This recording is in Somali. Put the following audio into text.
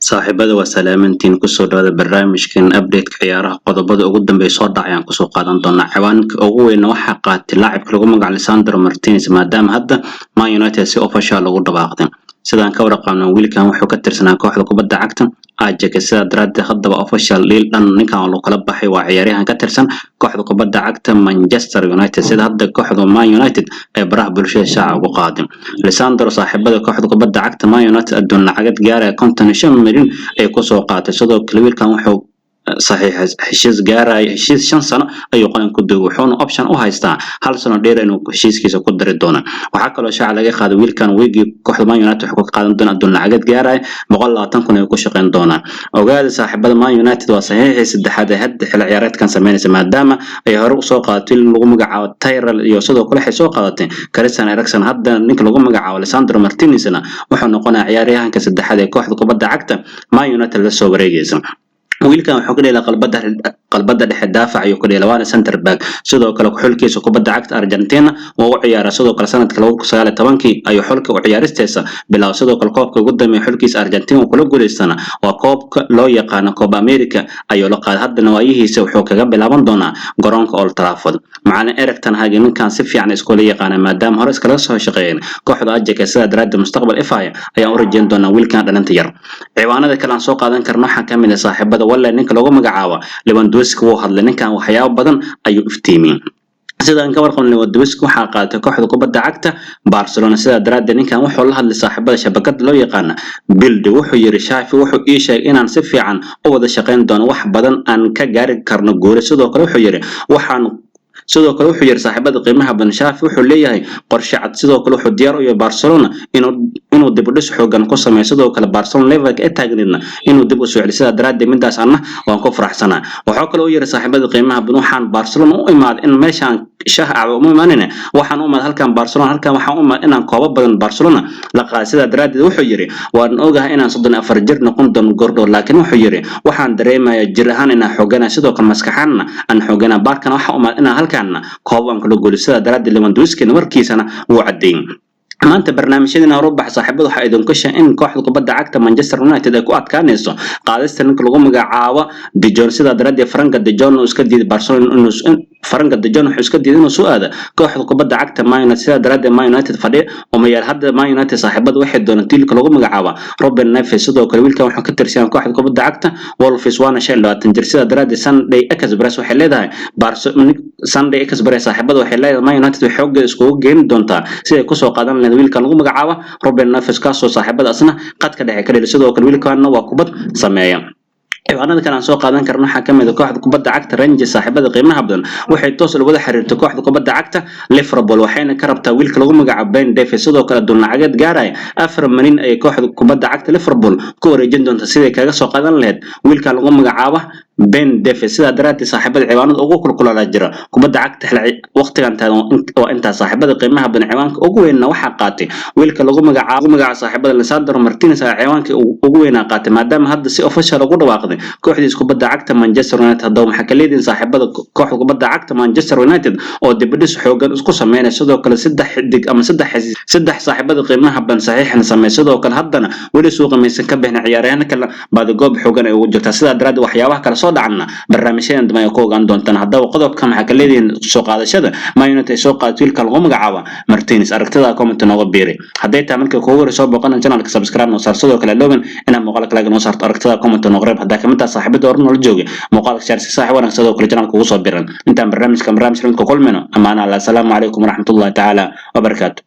Saaxiibada, waa salaamantiin. Kusoo dhawaada barnaamijkan update-ka ciyaaraha. Qodobada ugu dambeeya soo dhacay ayaan kusoo qaadan doonaa. Ciwaanka ugu weynna waxaa qaatay laacibka lagu magacaabo Lisandro Martinez, maadaama hadda Man United si official lagu dhawaaqday. Sidaan ka warqabno, wiilkan wuxuu ka tirsanaa kooxda kubadda cagta Ajax. Sidaa daraaddeed haddaba official deal dhan ninkan loo kala baxay. Waa ciyaaryahan ka tirsan kooxda kubadda cagta Manchester United, sida hadda kooxda Man United ay baraha bulshada shaaca ugu qaaday. Lisandro, saaxiibada, kooxda kubadda cagta Man United adduun lacageed gaaraya 55 milyan ay kusoo qaatay. Sidoo kale wiilkan wuxuu saxiix heshiis gaaraya, heshiis 5 sano ayuu qalin ku duugay, wuxuuna option u haystaa hal sano dheer inuu heshiiskiisa ku dari doono. Waxaa kaloo shaaca laga qaaday wiilkan wiigii kooxda Man United wuxuu ka qaadan doona adduun lacageed gaaraya 120,000 ay ku shaqeyn doonaan. Ogaada saaxiibada, Man United waa saxiixii saddexaad ee hadda xilli ciyaareedkan sameynaysa, maadaama ay hore usoo qaadatay lagu magacaabo Tyrell iyo sidoo kale waxay soo qaadatay Christian Eriksen. Hadda ninka lagu magacaabo Lisandro Martinezna wuxuu noqonayaa ciyaaryahanka saddexaad ee kooxda kubadda cagta Man United la soo wareegaysa. Wiilkan wuxuu ka dheelaa qalbada dhexe, daafac ayuu ka dheelaa, waana center back. Sidoo kale xulkiisa kubadda cagta Argentina waa u ciyaaraa. Sidoo kale sanadka 2019-kii ayuu xulka u ciyaaristiisa bilaabay. Sidoo kale koobka ugu dambeeya xulkiisa Argentina uu kula guuleystana waa koobka loo yaqaano Copa America ayuu la qaaday. Haddana waayihiisa wuxuu kaga bilaaban doonaa garoonka Old Trafford. Macallin Erik ten Hag ninkan si fiican iskula yaqaana, maadaama hore iskala soo shaqeeyeen kooxda Ajax. Sidaa daraaddeed mustaqbal ifaya ayaan u rajeyn doonaa wiilkan dhalinta yar. Ciwaanada kale aan soo qaadan karno waxaa kamid ah, saaxiibada, walle ninka lagu magacaabo Lewandowski wuu hadlay. Ninkan waxyaabo badan ayuu iftiimiyey. Sidaan ka warqabno, Lewandowski waxaa qaadatay kooxda kubadda cagta Barcelona. Sidaa daraaddeed ninkan wuxuu la hadlay saaxiibada shabakada loo yaqaana Bild. Wuxuu yiri: "Xavi wuxuu ii sheegay inaan si fiican u wada shaqayn doono, wax badan aan ka gaari karno guulo." Sidoo kale wuxuu yiri waxaan sidoo kale wuxuu yiri, saaxiibada qiimaha badan, Xavi wuxuu leeyahay qorshe cad. Sidoo kale wuxuu diyaar u yahay Barcelona inuu dib u dhis xoogan ku sameeyo. Sidoo kale Barcelona levelka ay taagneedna inuu dib u soo celiyo. Sidaa daraaddeed midaas anna waan ku faraxsanaa. Waxaa kaloo u yiri, saaxiibada qiimaha badan, "Waxaan Barcelona u imaaday in meeshaan shah cabo uma imaanine. Waxaan u imaaday halkan Barcelona, halkan waxaan u imaaday inaan koobo badan Barcelona la qaaday." Sidaa daraaddeed wuxuu yiri: "Waan ogahay inaan 34 jir noqon doono goordhow, laakiin," wuxuu yiri, "waxaan dareemayaa jir ahaan inaan xooganahay, sidoo kale maskaxaanna aan xooganahay. Barkana waxaan u imaaday inaan halkaanna koobo aan kula guuliyo." Sidaa daraaddeed Lewandowski warkiisana wuu caddeeyey. Maanta barnaamijyadina horubax, saaxiibada, waxaa idinku sheegay in kooxda kubadda cagta Manchester United ay ku adkaanayso qaadista ninka lagu magacaabo De Jong. Sidaa daraaddeed Frenkie de Jong uu iska diiday Barcelona inuu Frenkie de Jong wuxuu iska diiday inuu soo aado kooxda kubadda cagta Man United. Sidaa daraaddeed Man United fadhiya uma yaal. Hadda Man United, saaxiibada, waxay doonaan wiilka lagu magacaabo Ruben Neves. Sidoo kale wiilkan wuxuu ka tirsan kooxda kubadda cagta Wolves, waana 25 jir. Sidaa daraaddeed Sunday Express waxay leedahay Barcelona, Sunday Express, saaxiibada, waxay leedahay Man United waxay xooggeeda iskugu geyn doontaa si ay kusoo qaadan lahayd wiilkan lagu magacaabo Ruben Neves, kaasoo saaxiibada asna qadka dhexe ka dheli. Sidoo kale wiilkanna waa kubad sameeya. Ciwaanada kale aan soo qaadan karno waxaa kamid ah kooxda kubadda cagta Rangers, saaxiibada qiimaha badan, waxay toos wada xiriirtay kooxda kubadda cagta Liverpool, waxayna ka rabtaa wiilka lagu magacaabo Ben Davies. Sidoo kale adduun lacageed gaaraya 4 milyan ay kooxda kubadda cagta Liverpool ku wareejin doonta siday kaga soo qaadan lahayd wiilka lagu magacaabo Ben Davies. Sidaa daraaddeed saaxiibada, ciwaanada ugu kulkulala jira kubadda cagta waqtigan taagan waa intaas. Saaxiibada qiimaha badan, ciwaanka ugu weynna waxaa qaatay wiilka lagu magacaabo saaxiibada Lisandro Martinez ayaa ciwaanka ugu weynaa qaatay, maadaama hadda si official ugu dhawaaqday kooxdiisa kubadda cagta Manchester United. Haddaba maxaa ka leedihin, saaxiibada, kooxda kubadda cagta Manchester United oo dib u dhis xoogan isku sameynaya, sidoo kale saddex xidig ama saddex saaxiibada qiimaha badan saxiixna sameey, sidoo kale haddana weli suuqa maysan ka bixin, ciyaaryahanno kale baadigoob xoogan ay ugu jirtaa? Sidaa daraaddeed waxyaabaha kale soo dhacanna barnaamijyadan dambe ay ku ogaan doontaan. Haddaba qodobka maxaa ka leedihiin soo qaadashada Man United ay soo qaadato wiilka lagu magacaabo Martinez? Aragtida comment nooga biiri. Hadday tahay markii kugu hore soo booqanan channelka, subscribe noo saar. Sidoo kale logan inaad muuqaalka like noo saarto. Aragtida comment nooga reeb. Haddaa kamid tahay saaxiibada hore noola joogay, muuqaalka share si saaxiib wanaagsan. Sidoo kale channelka ugu soo biran. Intaan barnaamijka barnaamij ku kulmayno, amaana Allah. Asalaamu calaykum waraxmatullahi tacaala wabarakaatu.